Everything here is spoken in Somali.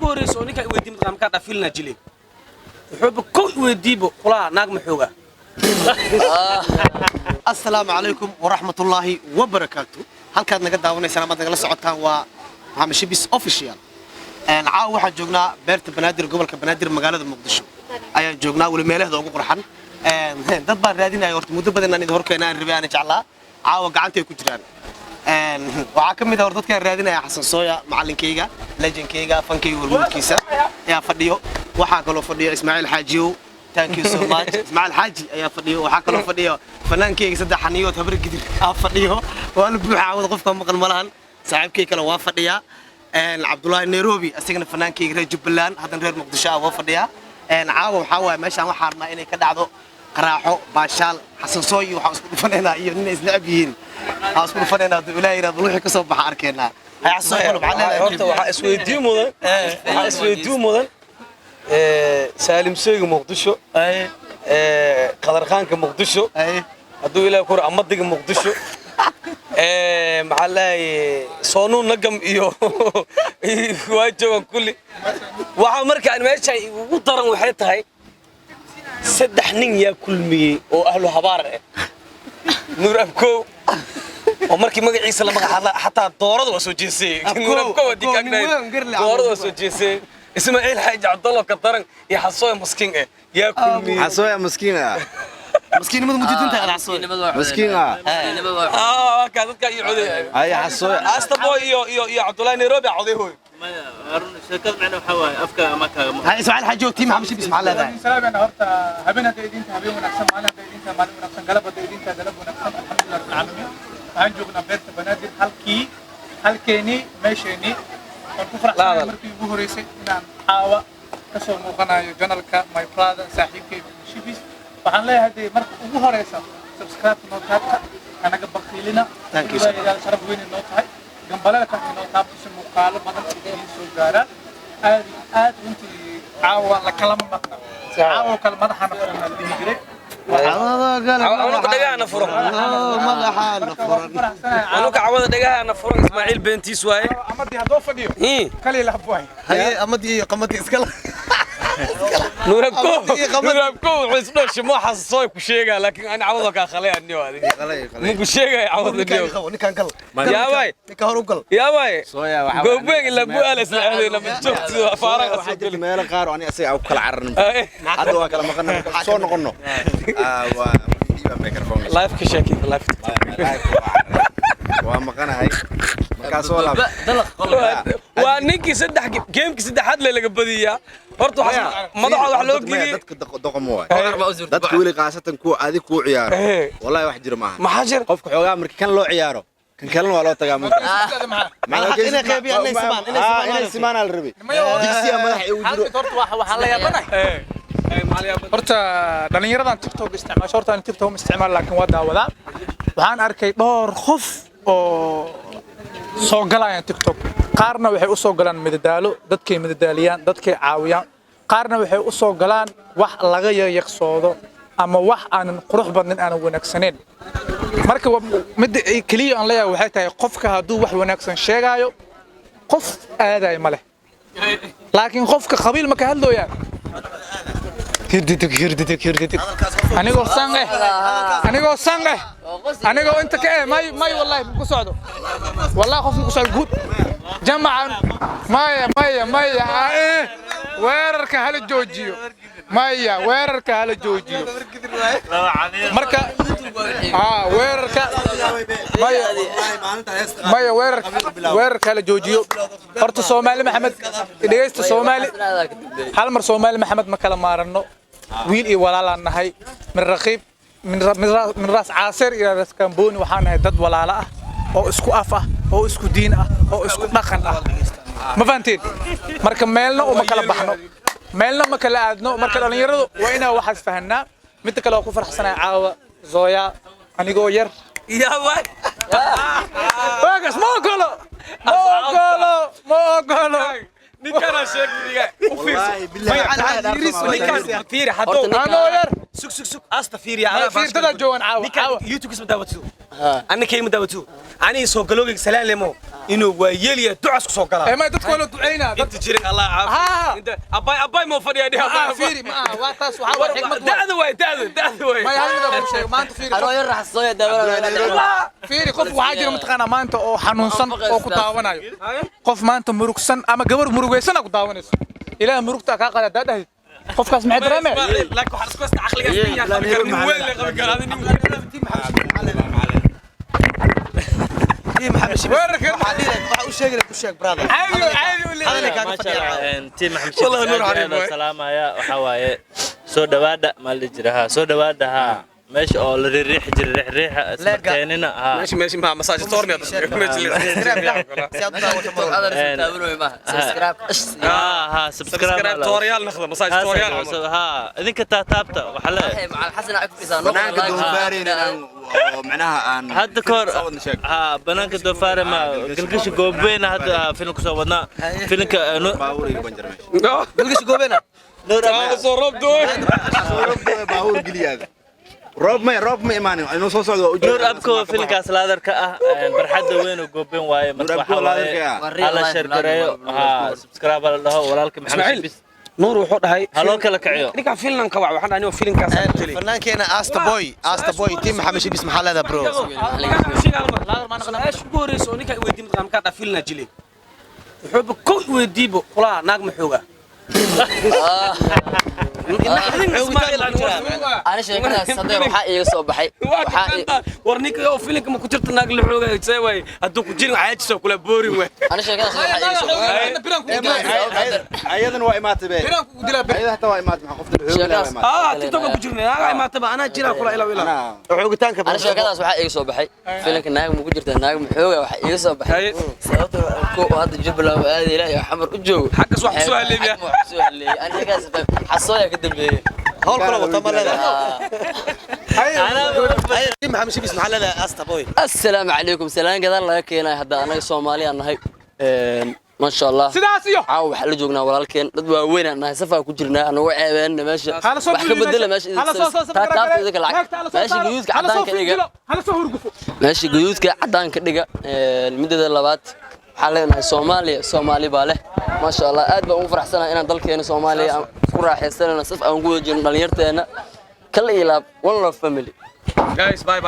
Horeyso oo ninkaa i weydiin mataqaa markaa dhafilna jile, wuxuuba kow i weydiibo kulaa naag ma xoogaa. Asalaamu calaykum waraxmatullaahi wabarakaatu. Halkaad naga daawanaysaan amaad nagala socotaan waa Maxamed Shibis Official. Caawa waxaan joognaa beerta Banaadir, gobolka Banaadir, magaalada Muqdisho ayaan joognaa, weli meelahda ugu qurxan. Dad baan raadinaya horta muddo badan aan idin horkeena aan rabay, aan jeclaa, caawa gacantay ku jiraan. Waxaa ka mid ah hor dadkaan raadinaya Xasan Sooya, macallinkayga, legendkayga, fankayga, hormuudkiisa ayaa fadhiyo. Waxaa kaloo fadhiyo Ismaaciil Xaajiyow, thank you so much, Ismaaciil Xaaji ayaa fadhiyo. Waxaa kaloo fadhiyo fanaankayga saddex xaniyood Habar Gidir aa fadhiyo. Waa la buuxa caawada, qofka maqan malahan. Saaxiibkay kale waa fadhiyaa, Cabdullaahi Nairobi, asagana fanaankayga reer Jubbaland, haddana reer Muqdisho ah, waa fadhiyaa. Caawa waxaa waaye meeshaan waxaa rabnaa inay ka dhacdo qaraaxo baashaal. Xasan Sooyi waxaan isku dhufanaynaa iyo nin isnecab yihiin waxaan isku dhufanaynaa. Hadduu Ilaahay yidhahdo wixii ka soo baxa arkeenaa. Hay Xasan Sooyi, maxaa leedahay? Horta waxaa isweydiin mudan Saalim Sooyga Muqdisho, Qadarkhaanka Muqdisho, hadduu Ilaah kuro amadiga Muqdisho, maxaa leeyahay, Soonuun Nagam iyo waa joogan kulli. Waxaa markaan meesha ugu daran waxay tahay saddex nin yaa kulmiyey oo ahlu habaar ah: Nuur Abkow, oo markii magaciisa la magaca xataa doorada waa soo jeesay. Nuur Abkow haddii kaagnayd doorada waa soo jeesay. Ismaaciil Xaaji Cabdallo ka daran iyo Xasooy maskiin eh yaa kulmiyey. Xasooya maskiin ah. Maskiinnimada mujidinta Xasooy. Maskiin ah. Kaa dadka iyo coday. Ay Xasooya. Asta Boy iyo Cabdullaahi Nairobi coday hooy. Sheekada macna waxaa waaye afka ama kaaga. Hay Ismaaciil Xaaji, tiim Maxamed Shibis, maxaa leedahay? Salaamena horta, habeen hadday idinta habeen wanaagsan, maalin hadday idinta maalin wanaagsan, galab hadday idinta galab wanaagsan. Alxamdulilah rabbil caalamiin. Waxaan joognaa beerta Banaadir, halkii halkeenii meesheenii. Waan ku faraxsanahay markii ugu horeysay inaan caawa kasoo muuqanayo channelka my brother, saaxiibkay Shibis. Waxaan leeyahay dee marka ugu horeysa subscribe noo taabta, anaga bakiilina. Thank you, sir. Sharaf weyn inoo tahay gambalada inoo taabto si muuqaalo badan ay idiin soo gaaraan. Aad iyo aad runtii caawa la kalama maqna, caawa kale madaxana furan la dhihi jiray. Anuka dhagahana furan. Madaxaana Marka waan ku furan. faraxsanahay caawa. Anuka cawada dhagahana furan, Ismaaciil beentiis waaye. Amadii haddoo fadhiyo kaliya lahab waay. Haye, amadii iyo qamadii iskala. Nuurabko. Amadii iyo qamadii. Nuurabko wuxuu isdhoo shimo Xasasooy ku sheegaa, laakiin ani cawada kaa khalay aniyo adiga muku sheegaya cawada Ninkaan niyo. Qabo ninkaan gal. Yaabay. Ninka hor u gal. Yaabay. Sooya waxa Goobweyn ilaa bu'aal isla aadayna ma joogtido faaraqa waxaa soo jirta geli. Meelo qaar oo ani asaga aan ku kala cararno, hadda waa kala maqana, marka soo noqono waa dhiiba microphone. Live ka sheekay, live. Waa maqanahay markaa soo laab. Waa ninkii saddex geemkii saddexaad le laga badiyaa horta waxaa madaxa wax loo geliyey. Dadka doqomo waay, dadka weli khaasatan kuwa adig kuu ciyaaro. Wallahi wax jiro maaha. Maxaa jira? Qofka xoogaa markii kan loo ciyaaro, kan kalena waa loo tagaa marka. Inay qaybiyaan, inay simaan, inay simaan. Inay simaanaa la rabay, digsiya madaxa igu jiro. Horta waxaan la yaabanahay horta dhalinyaradan TikTok isticmaasho. Horta aan TikTok ma isticmaal, laakiin waa daawadaa. Waxaan arkay dhowr qof oo soo galayaan TikTok. Qaarna waxay u soo galaan madadaalo, dadkay madadaaliyaan, dadkay caawiyaan. Qaarna waxay u soo galaan wax laga yaqyaqsoodo ama wax aanan qurux badnin, aanan wanaagsaneyn. Marka midda ay keliya aan leeyahay waxay tahay, qofka hadduu wax wanaagsan sheegaayo qof aadayo ma leh, laakiin qofka qabiil ma ka hadlooyaan, hirdidig hirdidig hirdidig. Anigoo san eh, anigoo san eh, anigoo inta ka eh, may may, wallahi ku socdo, wallahi qof ku socdo guud jamacan. Maya maya maya, weerarka hala joojiyo, maya, weerarka hala joojiyo. Marka weerarka maya maya, weerarka weerarka hala joojiyo horta. Soomaali Maxamed, dhegeysta, Soomaali hal mar, Soomaali Maxamed ma kala maaranno, wiil iyo walaalaan nahay, min raqiib min raas Caasir iyo raas Kambooni. Waxaan nahay dad walaalo ah oo isku af ah oo isku diin ah oo isku dhaqan ah, ma fahanteen? Marka meelna uma kala baxno, meelna ma kala aadno. Marka dhalinyaradu waa inaa waxaas fahanaa. Midda kale, waa ku faraxsanahay caawa Zoya, anigoo yar. Yaabay. Waagas ma ogolo, ma ogolo, ma ogolo. Ninkana sheegay u fiirso. Ninkan fiiri hadduu Anoo yar. Sug sug sug, asta fiiriya. Fiirtada joogan caawa ninkan caawa. YouTube kisma daawatido. Anna kayma daawato. Aniga soo galowgayga salaan lemo inuu waa yeeliya ducaas ku soo galaa. Ee, may dadku waa loo ducaynaa dad. Inta jirin Allah caafiyo. Inta abay abay ma fadhiya dhiha. Ah, fiiri ma aha, waa taas waxaa waa xikmad waay. Da'da waay, da'da, da'da waay. May hal mid aan kuu sheego maanta, fiiri. Anoo yar raxsooya daawanaya. Fiiri, qof waxaa jira mataqaanaa maanta oo xanuunsan oo ku daawanayo, qof maanta murugsan ama gabar murugaysan ku daawanayso. Ilaah murugtaa kaa qaada haddaa dhahayd, qofkaas maxay dareemee? Ismaaciil, laakiin waxaan isku haystaa caqligaas nin yaa qabi kara, nin weyn la qabi kara, adi nin weyn. Weerarka Waxa u sheegay ku sheeg, brother. Caadi caadi u leeyahay. Hadalay kaaga Maasha fadhiya. Allah, team Maxamed Wallahi Shibis Nuur aad Xariif iyo aad waay. salaamaya. Waxaa waaye soo dhawaada, maa la dhihi jiray, ha soo dhawaada, ha meesha oo la riixi jiray, riixriixa ismarkeenina, ha. Meesha meesha ma massage toorni meesha. Si aad u daawato mar walba. Ha ha, subscribe. Subscribe tooryaal noqdo, massage tooryaal camal. Ha, idinka taataabta waxa le. Banaanka doofaareen inaan oo macnaha aan Hadda kahor soo wadna sheeg. Ha, banaanka doofaare ma galgasha goobeyna hadda filimka soo wadnaa filimka Baabuur iga banjar meesha. Galgasha goobena. Nuur. Soo roob dooy. Soo roob baabuur geliyaada. Roob ma, roob ma imaanin, inuu soo socdo waa u Nuur jeedaa. Abko filimkaas laadarka ah, barxadda weyn oo goobeen waaye. Marka Nuur Abko waxaa waaye laadarka ah. hala share gareeyo, ha subscribe la dhaho walaalka Maxamed Ismaaciil. Shibis. Nuur wuxuu dhahay Ha loo kala kiciyo. Ninkaan filinkan wac, waxaan dhahay anigoo filinkaas aan jelay. Fanaankeena Asta Boy, Asta Boy, team Maxamed Shibis, maxaa leedahay, bro? Su-aasha ugu horreysa oo ninkaa i weydiin mataqaan markaa dhaa filina jilay, wuxuuba kow i weydiibo qolaa naag ma xoogaa. Ani sheekadaas hadda waxaa iiga soo baxay waxaa War ninka oo filinka ma ku jirta naag la xoogaa see waay, hadduu ku jirin caajis oo kula boorin waay. Ani sheekadaas waxaa iiga soo baxay. Biraan kugu dilaa. Ayadana waa imaatay be. Biraan kugu dilaa bir. Ayada hataa waa imaatay, maxaa qofta la xoog leh waa imaatay. Ah, TikTok ku jirnay naaga imaataba anaa jira kula ilaa ilaa. Anaa Xoogitaanka. Ani sheekadaas waxaa iiga soo baxay filinka naag ma ku jirta, naag ma xooga, waxaa iiga soo baxay sababta ko oo hadda Jubbaland oo aad ilaahay oo xamar u joogo. Xaggas wax ku soo haleeyaa. Xaggas wax ku soo haleeyay. Ani sheekadaas xasooya ka dambeeyay. Hawl kale wata ma leedahay? Team Maxamed Shibis, maxaa leedahay, Asta Boy? Assalaamu calaykum. Salaan gadaal laga keenay. Hadda anaga Soomaaliya nahay, maasha Allah. Sidaas iyo Caawa waxaa la joognaa walaalkeen, dad waaweyn aan nahay, safaa ku jirnaa, anagu ceebeenna meesha. Hala soo Wax ka bedela meesha. Hala soo soo. Taataabta idinka lacag meesha guduudka hala soo cadaanka dhiga. fingilo, hala soo hurgufo. Meesha guduudka cadaanka dhiga. Midada labaad waxaan leenahay Soomaaliya, Soomaali baa leh, maasha Allah. Aad baan ugu faraxsanahay inaan dalkeena Soomaaliya aan ku raaxaysanayno, saf aan ku wada jirno dhalinyarteena kala ilaab. One love family. Guys, bye bye.